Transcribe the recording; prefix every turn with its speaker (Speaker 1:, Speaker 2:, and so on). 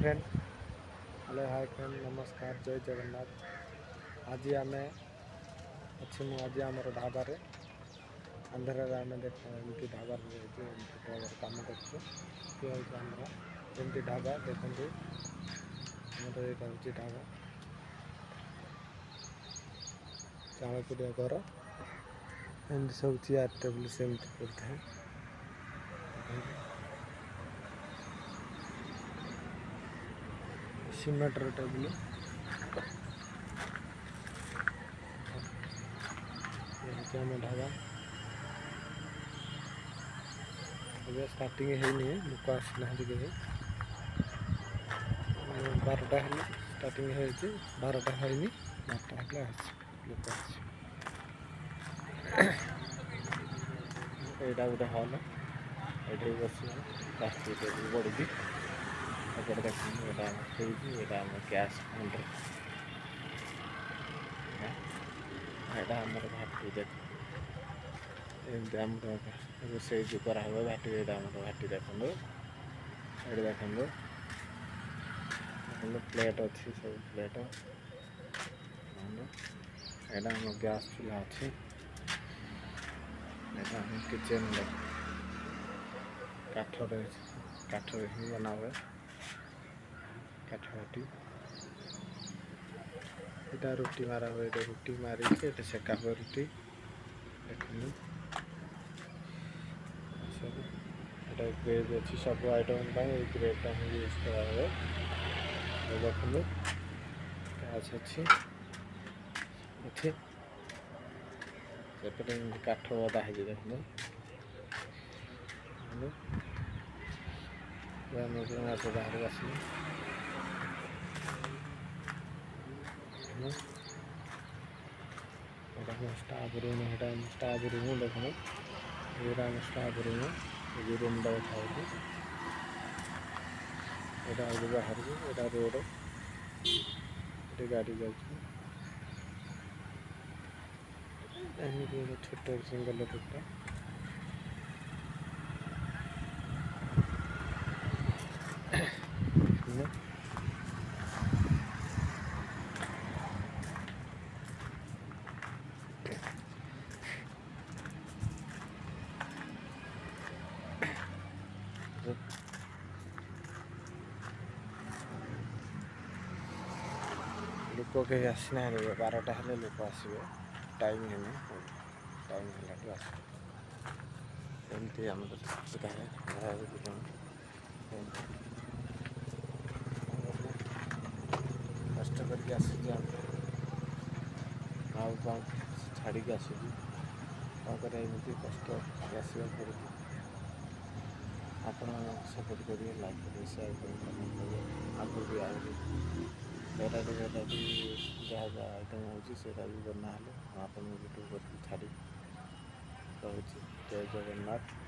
Speaker 1: Friend, hello, ହାଏ friend, ନମସ୍କାର, ଜୟ ଜଗନ୍ନାଥ। ଆଜି ଆମେ ଅଛି, ମୁଁ ଆଜି ଆମର ଢାବାରେ, ଆନ୍ଧ୍ରାରେ। ଆମେ ଦେଖ, ଏମିତି ଢାବାରେ ରହିଛୁ, ଏମିତି ଢାବାରେ କାମ କରୁଛୁ। ଇଏ ହେଉଛି ଆମର ଏମିତି ଢାବା। ଦେଖନ୍ତୁ, ଆମର ଏଇଟା ହେଉଛି ଢାବା, ଚାଳ କୁଡ଼ିଆ ଘର। ଏମିତି ସବୁ ଚେୟାର ଟେବୁଲ୍ ସେମିତି ପଡ଼ିଥାଏ। ଦେଖନ୍ତୁ, ସିମେଣ୍ଟର ଟେବୁଲ୍। ଇଏ ହେଉଛି ଆମ ଢାବା। ଏବେ ଷ୍ଟାର୍ଟିଂ ହେଇନି, ଲୋକ ଆସିନାହାନ୍ତି କେହି। 12ଟା ହେଲେ ଷ୍ଟାର୍ଟିଂ ହେଇଛି। 12ଟା ହେଇନି, 12ଟା ହେଲେ ଆସିବ, ଲୋକ ଆସିବେ। ଏଇଟା ଗୋଟେ ହଲ୍, ଏଇଠି ବସିବ, ପ୍ଲାଷ୍ଟିକ୍ ଟେବୁଲ୍ ପଡ଼ିଛି। ଏପଟେ ଦେଖନ୍ତୁ, ଏଇଟା ଆମ ଫ୍ରିଜ୍, ଏଇଟା ଆମ ଗ୍ୟାସ୍ କାଉଣ୍ଟର, ଏଇଟା ଆମର ଭାଟି। ଦେଖ, ଏମିତି ଆମର ରୋଷେଇ ଯେଉଁ କରାହୁଏ ଭାଟି, ଏଇଟା ଆମର ଭାଟି। ଦେଖନ୍ତୁ, ଏଇଠି ଦେଖନ୍ତୁ, ଦେଖନ୍ତୁ, ପ୍ଲେଟ୍ ଅଛି, ସବୁ ପ୍ଲେଟ୍ ଦେଖନ୍ତୁ। ଏଇଟା ଆମ ଗ୍ୟାସ୍ ଚୁଲା ଅଛି। ଏଇଟା ଆମ କିଚେନ୍। କାଠରେ, କାଠରେ ହିଁ ବନା ହୁଏ, କାଠ ଭାଟି। ଏଇଟା ରୁଟି ମାରା ହୁଏ। ଏଇଟା ରୁଟି ମାରିକି ଏଠି ସେକା ହୁଏ ରୁଟି। ଦେଖନ୍ତୁ ସବୁ, ଏଇଟା ଗ୍ରେଭି ଅଛି। ସବୁ ଆଇଟମ୍ ପାଇଁ ଏଇ ଗ୍ରେଭିଟା ହିଁ ୟୁଜ୍ କରାହୁଏ। ଏ ଦେଖନ୍ତୁ, ଗ୍ୟାସ୍ ଅଛି ଏଠି। ସେପଟେ ଏମିତି କାଠ ଗଦା ହେଇଛି। ଦେଖନ୍ତୁ, ଦେଖନ୍ତୁ। ଏବେ ଆମେ ମାଛ ବାହାରକୁ ଆସିଲୁ। ଦେଖନ୍ତୁ, ଏଇଟା ଆମ ଷ୍ଟାଫ୍ ରୁମ୍, ଏଇଟା ଆମ ଷ୍ଟାଫ୍ ରୁମ୍। ଦେଖନ୍ତୁ, ଏଇଟା ଆମ ଷ୍ଟାଫ୍ ରୁମ୍। ଏ ଯେଉଁ ରୁମ୍ଟା ଦେଖାଯାଉଛି, ଏଇଟା ହେଉଛି ବାହାରକୁ। ଏଇଟା ରୋଡ଼, ଏଠି ଗାଡ଼ି ଯାଉଛି। ଏମିତି ଗୋଟେ ଛୋଟ ସିଙ୍ଗଲ ରୋଡ଼ଟା। ଦେଖନ୍ତୁ। ଲୋକ କେହି ଆସିନାହାନ୍ତି ଏବେ। 12ଟା ହେଲେ ଲୋକ ଆସିବେ। ଟାଇମ୍ ହେଇନି, ଟାଇମ୍ ହେଲାଠୁ ଆସିବେ। ଏମିତି ଆମର ଥାଏ। ଏମିତି କଷ୍ଟ କରିକି ଆସିଛି ଆମେ, ଆଉ କ'ଣ ଛାଡ଼ିକି ଆସୁଛି, କ'ଣ କରିବା? ଏମିତି କଷ୍ଟ ଆସିବାକୁ ପଡ଼ୁଛି। ଆପଣ ସପୋର୍ଟ କରିବେ, ଲାଇକ୍ କରିବେ, ସେୟାର କରିବେ, କମେଣ୍ଟ କରିବେ। ଆଗକୁ ବି ଆହୁରି ଭେରାଇଟି ଭେରାଇଟି ଯାହା ଯାହା ଆଇଟମ୍ ହେଉଛି, ସେଇଟା ବି ବନା ହେଲେ ମୁଁ ଆପଣଙ୍କୁ ଭିଡ଼ିଓ କରିକି ଛାଡ଼ିବି। ରହୁଛି, ଜୟ ଜଗନ୍ନାଥ।